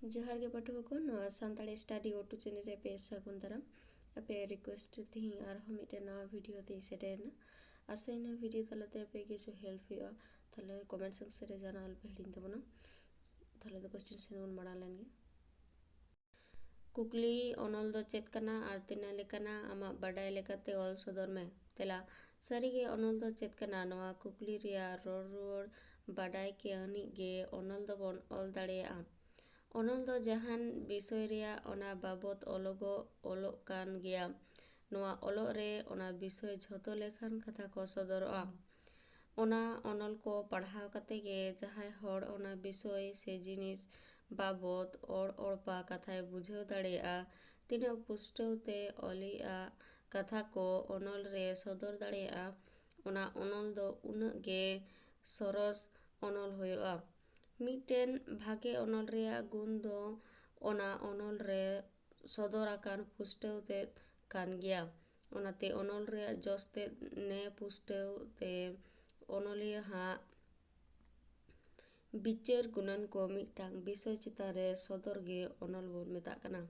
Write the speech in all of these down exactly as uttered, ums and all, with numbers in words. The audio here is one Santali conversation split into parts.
ᱡᱚᱦᱟᱨ ᱜᱮ ᱯᱟᱹᱴᱷᱩᱣᱟᱹ ᱠᱚ, ᱱᱚᱣᱟ ᱥᱟᱱᱛᱟᱲᱤ ᱥᱴᱟᱰᱤ ᱳ ᱴᱩ ᱪᱮᱱᱮᱞ ᱨᱮ ᱟᱯᱮ ᱥᱟᱹᱜᱩᱱ ᱫᱟᱨᱟᱢ᱾ ᱟᱯᱮᱭᱟᱜ ᱨᱤᱠᱩᱭᱮᱥᱴ ᱛᱮ ᱛᱮᱦᱮᱧ ᱟᱨᱦᱚᱸ ᱢᱤᱫᱴᱮᱱ ᱱᱟᱣᱟ ᱵᱷᱤᱰᱤᱭᱳ ᱛᱮᱧ ᱥᱮᱴᱮᱨᱮᱱᱟ᱾ ᱟᱥᱟᱭᱟᱹᱧ ᱱᱚᱣᱟ ᱵᱷᱤᱰᱤᱭᱳ ᱛᱟᱞᱟᱛᱮ ᱟᱯᱮ ᱠᱤᱪᱷᱩ ᱦᱮᱞᱯ ᱦᱩᱭᱩᱜᱼᱟ᱾ ᱛᱟᱦᱞᱮ ᱠᱚᱢᱮᱱᱴ ᱥᱮᱠᱥᱚᱱ ᱨᱮ ᱡᱟᱱᱟᱣ ᱟᱞᱚᱯᱮ ᱦᱤᱲᱤᱧ ᱛᱟᱵᱚᱱᱟ᱾ ᱛᱟᱦᱞᱮ ᱫᱚ ᱠᱚᱥᱪᱮᱱ ᱥᱮᱫ ᱵᱚᱱ ᱢᱟᱲᱟᱝ ᱞᱮᱱ ᱜᱮ᱾ ᱠᱩᱠᱞᱤ: ᱚᱱᱚᱞ ᱫᱚ ᱪᱮᱫ ᱠᱟᱱᱟ ᱟᱨ ᱛᱤᱱᱟᱹᱜ ᱞᱮᱠᱟᱱᱟ? ᱟᱢᱟᱜ ᱵᱟᱰᱟᱭ ᱞᱮᱠᱟᱛᱮ ᱚᱞ ᱥᱚᱫᱚᱨ ᱢᱮ᱾ ᱛᱮᱞᱟ: ᱥᱟᱹᱨᱤᱜᱮ ᱚᱱᱚᱞ ᱫᱚ ᱪᱮᱫ ᱠᱟᱱᱟ? ᱱᱚᱣᱟ ᱠᱩᱠᱞᱤ ᱨᱮᱭᱟᱜ ᱨᱚᱲ ᱨᱩᱣᱟᱹᱲ ᱵᱟᱰᱟᱭ ᱠᱮ ᱟᱹᱱᱤᱡ ᱜᱮ ᱚᱱᱚᱞ ᱫᱚᱵᱚᱱ ᱚᱞ ᱫᱟᱲᱮᱭᱟᱜᱼᱟ᱾ ᱚᱱᱚᱞ ᱫᱚ ᱡᱟᱦᱟᱱ ᱵᱤᱥᱚᱭ ᱨᱮᱭᱟᱜ ᱚᱱᱟ ᱵᱟᱵᱚᱛ ᱚᱞᱚᱜᱚᱜ ᱚᱞᱚᱜ ᱠᱟᱱ ᱜᱮᱭᱟ᱾ ᱱᱚᱣᱟ ᱚᱞᱚᱜ ᱨᱮ ᱚᱱᱟ ᱵᱤᱥᱚᱭ ᱡᱷᱚᱛᱚ ᱞᱮᱠᱟᱱ ᱠᱟᱛᱷᱟ ᱠᱚ ᱥᱚᱫᱚᱨᱚᱜᱼᱟ᱾ ᱚᱱᱟ ᱚᱱᱚᱞ ᱠᱚ ᱯᱟᱲᱦᱟᱣ ᱠᱟᱛᱮ ᱜᱮ ᱡᱟᱦᱟᱸᱭ ᱦᱚᱲ ᱚᱱᱟ ᱵᱤᱥᱚᱭ ᱥᱮ ᱡᱤᱱᱤᱥ ᱵᱟᱵᱚᱛ ᱚᱲ ᱚᱲᱯᱟ ᱠᱟᱛᱷᱟᱭ ᱵᱩᱡᱷᱟᱹᱣ ᱫᱟᱲᱮᱭᱟᱜᱼᱟ᱾ ᱛᱤᱱᱟᱹᱜ ᱯᱩᱥᱴᱟᱹᱣ ᱛᱮ ᱚᱞᱤᱡᱼᱟ ᱠᱟᱛᱷᱟ ᱠᱚ ᱚᱱᱚᱞ ᱨᱮ ᱥᱚᱫᱚᱨ ᱫᱟᱲᱮᱭᱟᱜᱼᱟ, ᱚᱱᱟ ᱚᱱᱚᱞ ᱫᱚ ᱩᱱᱟᱹᱜ ᱜᱮ ᱥᱚᱨᱚᱥ ᱚᱱᱚᱞ ᱦᱩᱭᱩᱜᱼᱟ᱾ ᱢᱤᱫᱴᱮᱱ ᱵᱷᱟᱜᱮ ᱚᱱᱚᱞ ᱨᱮᱭᱟᱜ ᱜᱩᱱ ᱫᱚ ᱚᱱᱟ ᱚᱱᱚᱞ ᱨᱮ ᱥᱚᱫᱚᱨ ᱟᱠᱟᱱ ᱯᱩᱥᱴᱟᱹᱣ ᱛᱮᱫ ᱠᱟᱱ ᱜᱮᱭᱟ᱾ ᱚᱱᱟᱛᱮ ᱚᱱᱚᱞ ᱨᱮᱭᱟᱜ ᱡᱚᱥ ᱛᱮᱫ ᱱᱮ ᱯᱩᱥᱴᱟᱹᱣ ᱛᱮ ᱚᱱᱚᱞᱤᱭᱟᱹ ᱦᱟᱜ ᱵᱤᱪᱟᱹᱨ ᱜᱩᱱᱟᱹᱱ ᱠᱚ ᱢᱤᱫᱴᱟᱝ ᱵᱤᱥᱚᱭ ᱪᱮᱛᱟᱱ ᱨᱮ ᱥᱚᱫᱚᱨ ᱜᱮ ᱚᱱᱚᱞ ᱵᱚᱱ ᱢᱮᱛᱟᱜ ᱠᱟᱱᱟ᱾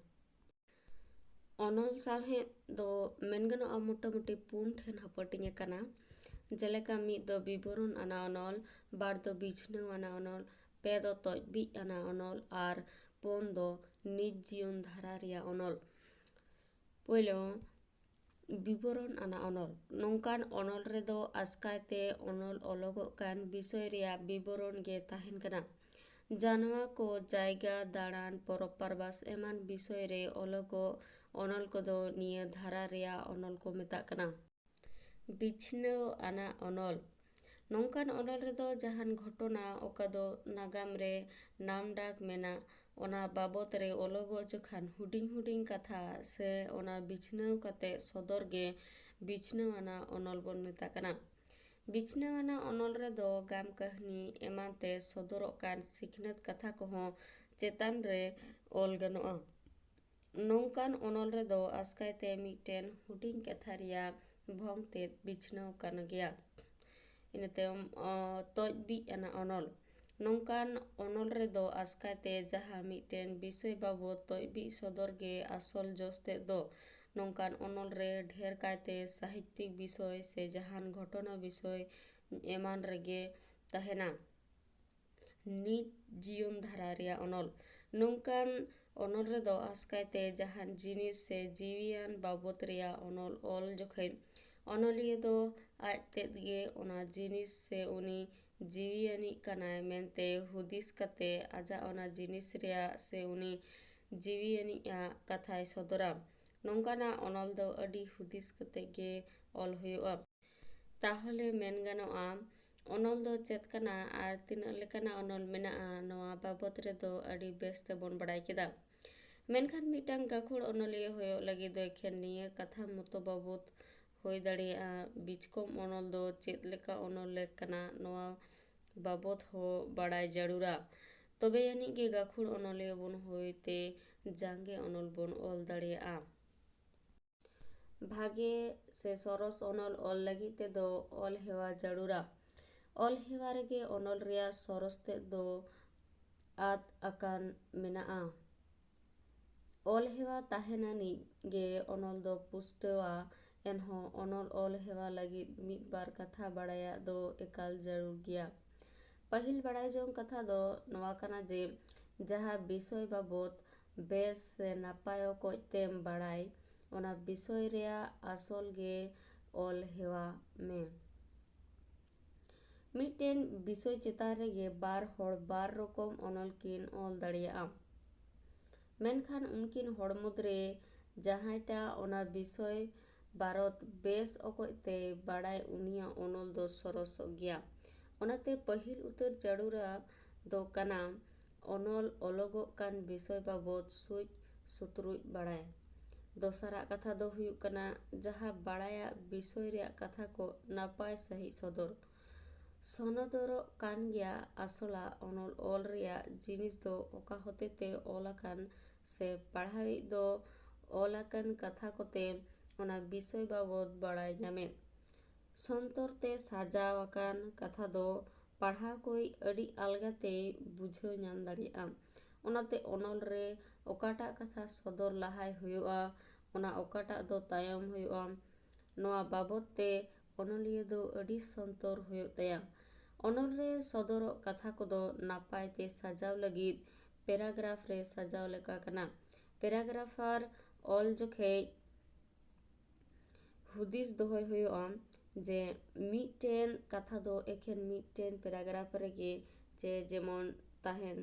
ᱚᱱᱚᱞ ᱥᱟᱶᱦᱮᱫ ᱫᱚ ᱢᱮᱱ ᱜᱟᱱᱚᱜᱼᱟ ᱢᱚᱴᱟᱢᱩᱴᱤ ᱯᱩᱱ ᱴᱷᱮᱱ ᱦᱟᱹᱯᱟᱹᱴᱤᱧ ᱟᱠᱟᱱᱟ᱾ ᱡᱮᱞᱮᱠᱟ ᱢᱤᱫ ᱫᱚ ᱵᱤᱵᱚᱨᱚᱱ ᱟᱱᱟ ᱚᱱᱚᱞ, ᱵᱟᱨ ᱫᱚ ᱵᱤᱪᱷᱱᱟᱹᱣ ᱟᱱᱟ ᱚᱱᱚᱞ, ᱯᱮ ᱫᱚ ᱛᱚᱡᱵᱤᱡ ᱟᱱᱟ ᱚᱱᱚᱞ ᱟᱨ ᱯᱩᱱ ᱫᱚ ᱱᱤᱡ ᱡᱤᱭᱚᱱ ᱫᱷᱟᱨᱟ ᱨᱮᱭᱟᱜ ᱚᱱᱚᱞ᱾ ᱯᱳᱭᱞᱳ, ᱵᱤᱵᱚᱨᱚᱱ ᱟᱱᱟ ᱚᱱᱚᱞ᱾ ᱱᱚᱝᱠᱟᱱ ᱚᱱᱚᱞ ᱨᱮᱫᱚ ᱟᱥᱠᱟᱭᱛᱮ ᱚᱱᱚᱞ ᱚᱞᱚᱜᱚᱜ ᱠᱟᱱ ᱵᱤᱥᱚᱭ ᱨᱮᱭᱟᱜ ᱵᱤᱵᱚᱨᱚᱱ ᱜᱮ ᱛᱟᱦᱮᱱ ᱠᱟᱱᱟ᱾ ᱡᱟᱱᱣᱟ ᱠᱚ, ᱡᱟᱭᱜᱟ, ᱫᱟᱬᱟᱱ, ᱯᱚᱨᱚᱵᱽ ᱯᱟᱨᱵᱟᱥ ᱮᱢᱟᱱ ᱵᱤᱥᱚᱭ ᱨᱮ ᱚᱞᱚᱜᱚᱜ ᱚᱱᱚᱞ ᱠᱚᱫᱚ ᱱᱤᱭᱟᱹ ᱫᱷᱟᱨᱟ ᱨᱮᱭᱟᱜ ᱚᱱᱚᱞ ᱠᱚ ᱢᱮᱛᱟᱜ ᱠᱟᱱᱟ᱾ ᱵᱤᱪᱷᱱᱟᱹᱣ ᱟᱱᱟᱜ ᱚᱱᱚᱞ᱾ ᱱᱚᱝᱠᱟᱱ ᱚᱱᱚᱞ ᱨᱮᱫᱚ ᱡᱟᱦᱟᱱ ᱜᱷᱚᱴᱚᱱᱟ ᱚᱠᱟ ᱫᱚ ᱱᱟᱜᱟᱢ ᱨᱮ ᱱᱟᱢᱰᱟᱠ ᱢᱮᱱᱟᱜ, ᱚᱱᱟ ᱵᱟᱵᱚᱛ ᱨᱮ ᱚᱞᱚᱜᱚᱜ ᱡᱚᱠᱷᱟᱱ ᱦᱩᱰᱤᱧ ᱦᱩᱰᱤᱧ ᱠᱟᱛᱷᱟ ᱥᱮ ᱚᱱᱟ ᱵᱤᱪᱷᱱᱟᱹᱣ ᱠᱟᱛᱮ ᱥᱚᱫᱚᱨ ᱜᱮ ᱵᱤᱪᱷᱱᱟᱹᱣ ᱟᱱᱟᱜ ᱚᱱᱚᱞ ᱵᱚᱱ ᱢᱮᱛᱟᱜ ᱠᱟᱱᱟ᱾ ᱵᱤᱪᱷᱱᱟᱹᱣ ᱟᱱᱟᱜ ᱚᱱᱚᱞ ᱨᱮᱫᱚ ᱜᱟᱢ ᱠᱟᱹᱦᱱᱤ ᱮᱢᱟᱱ ᱛᱮ ᱥᱚᱫᱚᱨᱚᱜ ᱠᱟᱱ ᱥᱤᱠᱷᱱᱟᱹᱛ ᱠᱟᱛᱷᱟ ᱠᱚᱦᱚᱸ ᱪᱮᱛᱟᱱ ᱨᱮ ᱚᱞ ᱜᱟᱱᱚᱜᱼᱟ᱾ ᱱᱚᱝᱠᱟᱱ ᱚᱱᱚᱞ ᱨᱮᱫᱚ ᱟᱥᱠᱟᱭᱛᱮ ᱢᱤᱫᱴᱮᱱ ᱦᱩᱰᱤᱧ ᱠᱟᱛᱷᱟ ᱨᱮᱭᱟᱜ ᱵᱷᱚᱝ ᱛᱮᱫ ᱵᱤᱪᱷᱱᱟᱹᱣ ᱟᱠᱟᱱ ᱜᱮᱭᱟ᱾ ᱤᱱᱟᱹ ᱛᱟᱭᱚᱢ, ᱚ, ᱛᱚᱡ ᱵᱤᱡ ᱟᱱᱟᱜ ᱚᱱᱚᱞ᱾ ᱱᱚᱝᱠᱟᱱ ᱚᱱᱚᱞ ᱨᱮᱫᱚ ᱟᱥᱠᱟᱭᱛᱮ ᱡᱟᱦᱟᱸ ᱢᱤᱫᱴᱮᱱ ᱵᱤᱥᱚᱭ ᱵᱟᱵᱚᱛ ᱛᱚᱡᱵᱤᱡ ᱥᱚᱫᱚᱨ ᱜᱮ ᱟᱥᱚᱞ ᱡᱚᱥ ᱛᱮᱫ ᱫᱚ᱾ ᱱᱚᱝᱠᱟᱱ ᱚᱱᱚᱞ ᱨᱮ ᱰᱷᱮᱨ ᱠᱟᱭᱛᱮ ᱥᱟᱦᱤᱛᱭᱤᱠ ᱵᱤᱥᱚᱭ ᱥᱮ ᱡᱟᱦᱟᱱ ᱜᱷᱚᱴᱚᱱᱟ ᱵᱤᱥᱚᱭ ᱮᱢᱟᱱ ᱨᱮᱜᱮ ᱛᱟᱦᱮᱱᱟ᱾ ᱱᱤᱡ ᱡᱤᱭᱚᱱ ᱫᱷᱟᱨᱟ ᱨᱮᱭᱟᱜ ᱚᱱᱚᱞ᱾ ᱱᱚᱝᱠᱟᱱ ᱚᱱᱚᱞ ᱨᱮᱫᱚ ᱟᱥᱠᱟᱭᱛᱮ ᱡᱟᱦᱟᱱ ᱡᱤᱱᱤᱥ ᱥᱮ ᱡᱤᱣᱤᱭᱟᱱ ᱵᱟᱵᱚᱛ ᱨᱮᱭᱟᱜ ᱚᱱᱚᱞ ᱚᱞ ᱡᱚᱠᱷᱮᱡ ᱚᱱᱚᱞᱤᱭᱟᱹ ᱫᱚ ᱟᱡ ᱛᱮᱫ ᱜᱮ ᱚᱱᱟ ᱡᱤᱱᱤᱥ ᱥᱮ ᱩᱱᱤ ᱡᱤᱣᱤᱭᱟᱱᱤᱡ ᱠᱟᱱᱟᱭ ᱢᱮᱱᱛᱮ ᱦᱩᱫᱤᱥ ᱠᱟᱛᱮ ᱟᱡᱟᱜ ᱚᱱᱟ ᱡᱤᱱᱤᱥ ᱨᱮᱭᱟᱜ ᱥᱮ ᱩᱱᱤ ᱡᱤᱣᱤᱭᱟᱱᱤᱡ ᱟᱜ ᱠᱟᱛᱷᱟᱭ ᱥᱚᱫᱚᱨᱟ᱾ ᱱᱚᱝᱠᱟᱱᱟᱜ ᱚᱱᱚᱞ ᱫᱚ ᱟᱹᱰᱤ ᱦᱩᱫᱤᱥ ᱠᱟᱛᱮ ᱜᱮ ᱚᱞ ᱦᱩᱭᱩᱜᱼᱟ᱾ ᱛᱟᱦᱚᱞᱮ ᱢᱮᱱ ᱜᱟᱱᱚᱜᱼᱟ, ᱚᱱᱚᱞ ᱫᱚ ᱪᱮᱫ ᱠᱟᱱᱟ ᱟᱨ ᱛᱤᱱᱟᱹᱜ ᱞᱮᱠᱟᱱᱟᱜ ᱚᱱᱚᱞ ᱢᱮᱱᱟᱜᱼᱟ, ᱱᱚᱣᱟ ᱵᱟᱵᱚᱛ ᱨᱮᱫᱚ ᱟᱹᱰᱤ ᱵᱮᱥ ᱛᱮᱵᱚᱱ ᱵᱟᱲᱟᱭ ᱠᱮᱫᱟ᱾ ᱢᱮᱱᱠᱷᱟᱱ ᱢᱤᱫᱴᱟᱝ ᱜᱟᱹᱠᱷᱩᱲ ᱚᱱᱚᱞᱤᱭᱟᱹ ᱦᱩᱭᱩᱜ ᱞᱟᱹᱜᱤᱫ ᱫᱚ ᱮᱠᱷᱮᱱ ᱱᱤᱭᱟᱹ ᱠᱟᱛᱷᱟ ᱢᱚᱛᱚ ᱵᱟᱵᱚᱛ ᱦᱩᱭ ᱫᱟᱲᱮᱭᱟᱜᱼᱟ, ᱵᱤᱪᱠᱚᱢ ᱚᱱᱚᱞ ᱫᱚ ᱪᱮᱫ ᱞᱮᱠᱟ ᱚᱱᱚᱞ ᱞᱮᱠ ᱠᱟᱱᱟ, ᱱᱚᱣᱟ ᱵᱟᱵᱚᱛ ᱦᱚᱸ ᱵᱟᱲᱟᱭ ᱡᱟᱹᱨᱩᱲᱟ᱾ ᱛᱚᱵᱮ ᱟᱹᱱᱤᱡ ᱜᱮ ᱜᱟᱹᱠᱷᱩᱲ ᱚᱱᱚᱞᱤᱭᱟᱹ ᱵᱚᱱ ᱦᱩᱭ ᱛᱮ ᱡᱟᱸᱜᱮ ᱚᱱᱚᱞ ᱵᱚᱱ ᱚᱞ ᱫᱟᱲᱮᱭᱟᱜᱼᱟ᱾ ᱵᱷᱟᱜᱮ ᱥᱮ ᱥᱚᱨᱚᱥ ᱚᱱᱚᱞ ᱚᱞ ᱞᱟᱹᱜᱤᱫ ᱛᱮᱫᱚ ᱚᱞ ᱦᱮᱣᱟ ᱡᱟᱹᱨᱩᱲᱟ᱾ ᱚᱞ ᱦᱮᱣᱟ ᱨᱮᱜᱮ ᱚᱱᱚᱞ ᱨᱮᱭᱟᱜ ᱥᱚᱨᱚᱥ ᱛᱮᱫ ᱫᱚ ᱟᱫ ᱟᱠᱟᱱ ᱢᱮᱱᱟᱜᱼᱟ᱾ ᱚᱞ ᱦᱮᱣᱟ ᱛᱟᱦᱮᱱ ᱟᱹᱱᱤᱡ ᱜᱮ ᱚᱱᱚᱞ ᱫᱚ ᱯᱩᱥᱴᱟᱹᱣᱟ, ᱮᱱᱦᱚᱸ ᱚᱱᱚᱞ ᱚᱞ ᱦᱮᱣᱟ ᱞᱟᱹᱜᱤᱫ ᱢᱤᱫ ᱵᱟᱨ ᱠᱟᱛᱷᱟ ᱵᱟᱲᱟᱭᱟᱜ ᱫᱚ ᱮᱠᱟᱞ ᱡᱟᱹᱨᱩᱲ ᱜᱮᱭᱟ᱾ ᱯᱟᱹᱦᱤᱞ ᱵᱟᱲᱟᱭ ᱡᱚᱝ ᱠᱟᱛᱷᱟ ᱫᱚ ᱱᱚᱣᱟ ᱠᱟᱱᱟ ᱡᱮ, ᱡᱟᱦᱟᱸ ᱵᱤᱥᱚᱭ ᱵᱟᱵᱚᱛ ᱵᱮᱥ ᱥᱮ ᱱᱟᱯᱟᱭ ᱚᱠᱚᱡ ᱛᱮᱢ ᱵᱟᱲᱟᱭ, ᱚᱱᱟ ᱵᱤᱥᱚᱭ ᱨᱮᱭᱟᱜ ᱟᱥᱚᱞ ᱜᱮ ᱚᱞ ᱦᱮᱣᱟ ᱢᱮ᱾ ᱢᱤᱫᱴᱮᱱ ᱵᱤᱥᱚᱭ ᱪᱮᱛᱟᱱ ᱨᱮᱜᱮ ᱵᱟᱨ ᱦᱚᱲ ᱵᱟᱨ ᱨᱚᱠᱚᱢ ᱚᱱᱚᱞ ᱠᱤᱱ ᱚᱞ ᱫᱟᱲᱮᱭᱟᱜᱼᱟ, ᱢᱮᱱᱠᱷᱟᱱ ᱩᱱᱠᱤᱱ ᱦᱚᱲ ᱢᱩᱫᱽᱨᱮ ᱡᱟᱦᱟᱸᱭᱴᱟᱜ ᱚᱱᱟ ᱵᱤᱥᱚᱭ ᱵᱟᱨᱚᱛ ᱵᱮᱥ ᱚᱠᱚᱡ ᱛᱮ ᱵᱟᱲᱟᱭ, ᱩᱱᱤᱭᱟᱜ ᱚᱱᱚᱞ ᱫᱚ ᱥᱚᱨᱚᱥᱚᱜ ᱜᱮᱭᱟ᱾ ᱚᱱᱟᱛᱮ ᱯᱟᱹᱦᱤᱞ ᱩᱛᱟᱹᱨ ᱡᱟᱹᱨᱩᱲᱟ ᱫᱚ ᱠᱟᱱᱟ ᱚᱱᱚᱞ ᱚᱞᱚᱜᱚᱜ ᱠᱟᱱ ᱵᱤᱥᱚᱭ ᱵᱟᱵᱚᱛ ᱥᱩᱡ ᱥᱩᱛᱨᱩᱡ ᱵᱟᱲᱟᱭ᱾ ᱫᱚᱥᱟᱨᱟᱜ ᱠᱟᱛᱷᱟ ᱫᱚ ᱦᱩᱭᱩᱜ ᱠᱟᱱᱟ ᱡᱟᱦᱟᱸ ᱵᱟᱲᱟᱭᱟᱜ ᱵᱤᱥᱚᱭ ᱨᱮᱭᱟᱜ ᱠᱟᱛᱷᱟ ᱠᱚ ᱱᱟᱯᱟᱭ ᱥᱟᱺᱦᱤᱡ ᱥᱚᱫᱚᱨ᱾ ᱥᱚᱱᱚᱫᱚᱨᱚᱜ ᱠᱟᱱ ᱜᱮᱭᱟ ᱟᱥᱚᱞᱟᱜ ᱚᱱᱚᱞ ᱚᱞ ᱨᱮᱭᱟᱜ ᱡᱤᱱᱤᱥ ᱫᱚ ᱚᱠᱟ ᱦᱚᱛᱮᱛᱮ ᱚᱞ ᱟᱠᱟᱱ ᱥᱮ ᱯᱟᱲᱦᱟᱣᱤᱡ ᱫᱚ ᱚᱞ ᱟᱠᱟᱱ ᱠᱟᱛᱷᱟ ᱠᱚᱛᱮ ᱚᱱᱟ ᱵᱤᱥᱚᱭ ᱵᱟᱵᱚᱛ ᱵᱟᱲᱟᱭ ᱧᱟᱢᱮᱫ᱾ ᱥᱚᱱᱛᱚᱨ ᱛᱮ ᱥᱟᱡᱟᱣ ᱟᱠᱟᱱ ᱠᱟᱛᱷᱟ ᱫᱚ ᱯᱟᱲᱦᱟᱣ ᱠᱚᱭ ᱟᱹᱰᱤ ᱟᱞᱜᱟ ᱛᱮᱭ ᱵᱩᱡᱷᱟᱹᱣ ᱧᱟᱢ ᱫᱟᱲᱮᱭᱟᱜᱼᱟ᱾ ᱚᱱᱟᱛᱮ ᱚᱱᱚᱞ ᱨᱮ ᱚᱠᱟᱴᱟᱜ ᱠᱟᱛᱷᱟ ᱥᱚᱫᱚᱨ ᱞᱟᱦᱟᱭ ᱦᱩᱭᱩᱜᱼᱟ, ᱚᱱᱟ ᱚᱠᱟᱴᱟᱜ ᱫᱚ ᱛᱟᱭᱚᱢ ᱦᱩᱭᱩᱜᱼᱟ, ᱱᱚᱣᱟ ᱵᱟᱵᱚᱫ ᱛᱮ ᱚᱱᱚᱞᱤᱭᱟᱹ ᱫᱚ ᱟᱹᱰᱤ ᱥᱚᱱᱛᱚᱨ ᱦᱩᱭᱩᱜ ᱛᱟᱭᱟ᱾ ᱚᱱᱚᱞ ᱨᱮ ᱥᱚᱫᱚᱨᱚᱜ ᱠᱟᱛᱷᱟ ᱠᱚᱫᱚ ᱱᱟᱯᱟᱭ ᱛᱮ ᱥᱟᱡᱟᱣ ᱞᱟᱹᱜᱤᱫ paragraph ᱨᱮ ᱥᱟᱡᱟᱣ ᱞᱮᱠᱟ ᱠᱟᱱᱟ᱾ Paragraph ᱟᱨ ᱚᱞ ᱡᱚᱠᱷᱮᱡ ᱦᱩᱫᱤᱥ ᱫᱚᱦᱚᱭ ᱦᱩᱭᱩᱜᱼᱟ ᱡᱮ ᱢᱤᱫᱴᱮᱱ ᱠᱟᱛᱷᱟ ᱫᱚ ᱮᱠᱷᱮᱱ ᱢᱤᱫᱴᱮᱱ paragraph ᱨᱮᱜᱮ ᱪᱮ ᱡᱮᱢᱚᱱ ᱛᱟᱦᱮᱱ᱾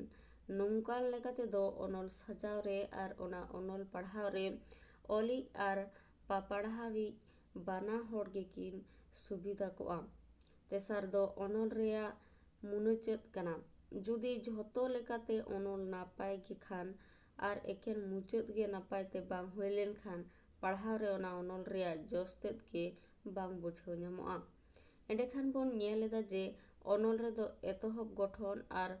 ᱱᱚᱝᱠᱟᱱ ᱞᱮᱠᱟ ᱛᱮᱫᱚ ᱚᱱᱚᱞ ᱥᱟᱡᱟᱣ ᱨᱮ ᱟᱨ ᱚᱱᱟ ᱚᱱᱚᱞ ᱯᱟᱲᱦᱟᱣ ᱨᱮ ᱚᱞᱤᱡ ᱟᱨ ᱯᱟᱯᱟᱲᱦᱟᱣᱤᱡ ᱵᱟᱱᱟ ᱦᱚᱲ ᱜᱮᱠᱤᱱ ᱥᱩᱵᱤᱫᱷᱟ ᱠᱚᱜᱼᱟ᱾ ᱛᱮᱥᱟᱨ ᱫᱚ ᱚᱱᱚᱞ ᱨᱮᱭᱟᱜ ᱢᱩᱱᱟᱹᱪᱟᱹᱫ ᱠᱟᱱᱟ᱾ ᱡᱩᱫᱤ ᱡᱷᱚᱛᱚ ᱞᱮᱠᱟᱛᱮ ᱚᱱᱚᱞ ᱱᱟᱯᱟᱭ ᱜᱮ ᱠᱷᱟᱱ ᱟᱨ ᱮᱠᱮᱱ ᱢᱩᱪᱟᱹᱫ ᱜᱮ ᱱᱟᱯᱟᱭ ᱛᱮ ᱵᱟᱝ ᱦᱩᱭ ᱞᱮᱱᱠᱷᱟᱱ ᱯᱟᱲᱦᱟᱣ ᱨᱮ ᱚᱱᱟ ᱚᱱᱚᱞ ᱨᱮᱭᱟᱜ ᱡᱚᱥ ᱛᱮᱫ ᱜᱮ ᱵᱟᱝ ᱵᱩᱡᱷᱟᱹᱣ ᱧᱟᱢᱚᱜᱼᱟ᱾ ᱮᱸᱰᱮᱠᱷᱟᱱ ᱵᱚᱱ ᱧᱮᱞ ᱮᱫᱟ ᱡᱮ ᱚᱱᱚᱞ ᱨᱮᱫᱚ ᱮᱛᱚᱦᱚᱵ, ᱜᱚᱴᱷᱚᱱ ᱟᱨ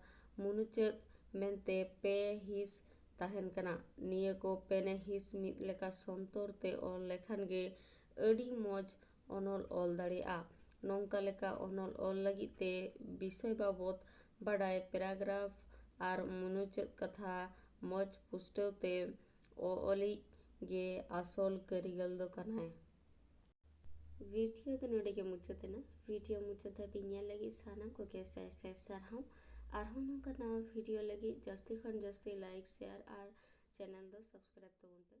ᱢᱩᱱᱩᱪᱟᱹᱫ ᱢᱮᱱᱛᱮ ᱯᱮ ᱦᱤᱸᱥ ᱛᱟᱦᱮᱱ ᱠᱟᱱᱟ᱾ ᱱᱤᱭᱟᱹ ᱠᱚ ᱯᱮᱱᱮ ᱦᱤᱸᱥ ᱢᱤᱫ ᱞᱮᱠᱟ ᱥᱚᱱᱛᱚᱨ ᱛᱮ ᱚᱞ ᱞᱮᱠᱷᱟᱱ ᱜᱮ ᱟᱹᱰᱤ ᱢᱚᱡᱽ ᱚᱱᱚᱞ ᱚᱞ ᱫᱟᱲᱮᱭᱟᱜᱼᱟ᱾ ᱱᱚᱝᱠᱟ ᱞᱮᱠᱟ ᱚᱱᱚᱞ ᱚᱞ ᱞᱟᱹᱜᱤᱫ ᱛᱮ ᱵᱤᱥᱚᱭ ᱵᱟᱵᱚᱫ ᱵᱟᱰᱟᱭ, paragraph ᱟᱨ ᱢᱩᱱᱩᱪᱟᱹᱫ ᱠᱟᱛᱷᱟ ᱢᱚᱡᱽ ᱯᱩᱥᱴᱟᱹᱣ ᱛᱮ ᱚ-, ᱚᱞᱤᱡ ᱜᱮ ᱟᱥᱚᱞ ᱠᱟᱹᱨᱤᱜᱚᱞ ᱫᱚ ᱠᱟᱱᱟᱭ᱾ ᱵᱷᱤᱰᱤᱭᱳ ᱫᱚ ᱱᱚᱰᱮ ᱜᱮ ᱢᱩᱪᱟᱹᱫ ᱮᱱᱟ᱾ ᱵᱷᱤᱰᱤᱭᱳ ᱢᱩᱪᱟᱹᱫ ᱫᱷᱟᱹᱵᱤᱡ ᱧᱮᱞ ᱞᱟᱹᱜᱤᱫ ᱥᱟᱱᱟᱢ ᱠᱚᱜᱮ ᱥᱟᱭ ᱥᱟᱭ ᱥᱟᱨᱦᱟᱣ᱾ ᱟᱨᱦᱚᱸ ᱱᱚᱝᱠᱟ ᱱᱟᱣᱟ ᱵᱷᱤᱰᱤᱭᱳ ᱞᱟᱹᱜᱤᱫ ᱡᱟᱹᱥᱛᱤ ᱠᱷᱚᱱ ᱡᱟᱹᱥᱛᱤ like, share ᱟᱨ channel ᱫᱚ subscribe ᱛᱟᱵᱚᱱ ᱯᱮ᱾